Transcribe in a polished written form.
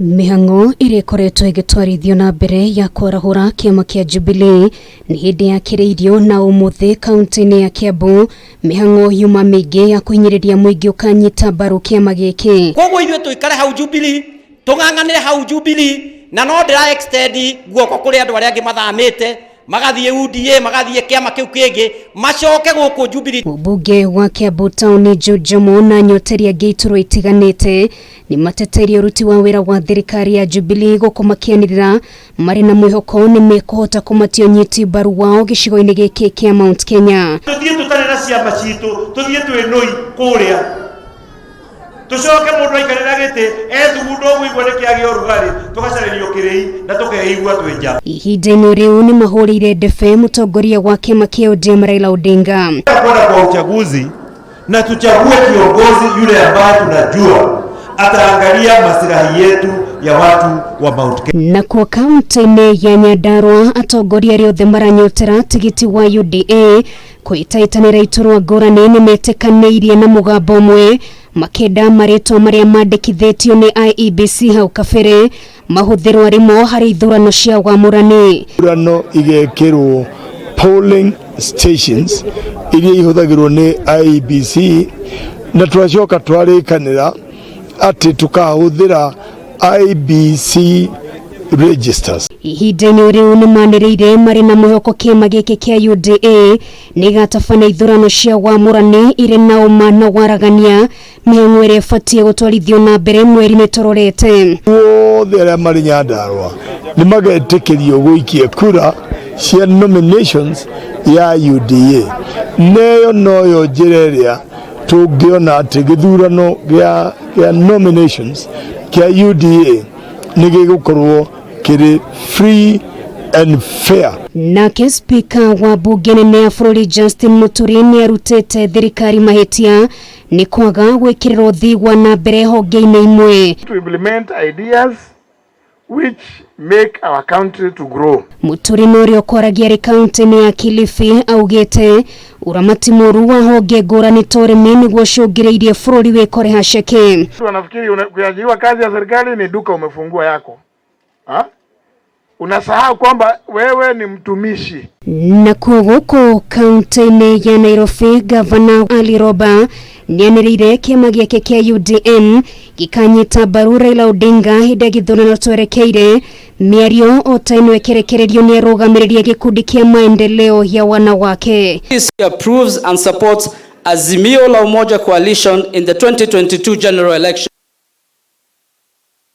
Mĩhang'o ĩrĩa ĩkoretwo ĩgĩtwarithio na mbere ya kwarahũra kĩama kĩa Jubilee nĩ hĩndĩ yakĩrĩirio na ũmũthĩ kaunti-inĩ ya Kiambu mĩhang'o yuma mĩingĩ ya kũhinyĩrĩria mũingĩ ũkanyita mbaru kĩama gĩkĩ. Koguo ithuĩ tũikare hau Jubilee, tũng'ang'anĩre hau Jubilee, na no ndĩra extend guoko kũrĩ andũ arĩa angĩ mathamĩte magathiĩ UDA, magathiĩ kĩama kĩu kĩngĩ, macoke gũkũ Jubilee. Mũmbunge wa Kiambu taũni Joe Jomo na nyoteri angĩ iturwa itiganĩte nĩ mateteirie ũruti wa wĩra wa thirikari ya Jubilee gũkũ makĩanĩrĩra marĩ na mwĩhoko nĩ mekũhota kũmatia ũnyiti mbaru wao gĩcigo-inĩ gĩkĩ kĩa Mount Kenya. Tuthiĩ tũtarĩ na ciama citũ, tuthiĩ twĩ nũi kũrĩa, tũcoke mũndũ aikarĩra gĩtĩ ethugunda ũguo igua nĩ kĩagĩa ũrugarĩ, tũgacarĩrio kĩrĩi na tũkeigua twĩ nja. Ihinda-inĩ rĩu nĩ mahũrĩire ndebe mũtongoria wa kĩama kĩa ODM Raila Odinga. Kwenda kwa uchaguzi na tuchague kiongozi yule ambaye tunajua ataangalia masilahi yetu ya watu wa Mount Kenya. Nakuo kaunti-inĩ ya Nyandarua atongoria arĩa othe maranyotera tigiti wa UDA kwĩtaĩtanĩra iturwa ngũrani nĩ metĩkanĩirie na mũgambo ũmwe makĩenda marĩtwa marĩa mandĩkithĩtio nĩ IEBC hau kabere mahũthĩrwo arĩmo harĩ ithurano cia wamũrani. Ithurano igekĩrwo polling stations iria ihũthagĩrwo nĩ IEBC, na twacoka twarĩkanĩra atĩ tũkahũthĩra IEBC registers. Ihinda-inĩ rĩu nĩ manĩrĩire marĩ na mwĩhoko kĩama gĩkĩ kĩa UDA nĩ gĩgatabania ithurano cia wamũrani irĩ na ũma na waragania, mĩhang'o ĩrĩa ĩbatiĩ gũtwarithio na mbere mweri-inĩ tũrorete. Othe arĩa marĩ Nyandarua nĩ magetĩkĩrio gũikia kura cia nominations ya UDA, neyo noyo njĩra ĩrĩa tũngĩona atĩ gĩthurano gĩa nominations kĩa UDA nĩ gĩgũkorwo kĩrĩ free and fair. Nake spika wa bunge nene ya bũrũri Justin Muturi nĩ arutĩte thirikari mahĩtia nĩ kwaga gwĩkĩrĩra ũthii wa na mbere honge-inĩ imwe. To implement ideas which make our country to grow. Muturi na ũrĩa ũkwaragia arĩ kaunti-inĩ ya Kilifi augĩte ũramati mũru wa honge ngũrani ta ũrĩmi nĩguo ũcũngĩrĩirie bũrũri wĩkore haceke. Watu wanafikiri kuajiriwa kazi ya serikali ni duka umefungua yako. Ha? Unasahau kwamba wewe ni mtumishi. Nakuo gũkũ kaunti-inĩ ya Nairobi, gavana Ali Roba nĩanĩrĩire kĩama gĩake kĩa UDM gĩkanyita mbaru Raila Odinga hĩndĩ ya gĩthurano twerekeire. Mĩario o ta ĩno ĩkĩrekererio nĩ arũgamĩrĩri a gĩkundi kĩa maendeleo ya wanawake. This approves and supports Azimio la Umoja coalition in the 2022 general election.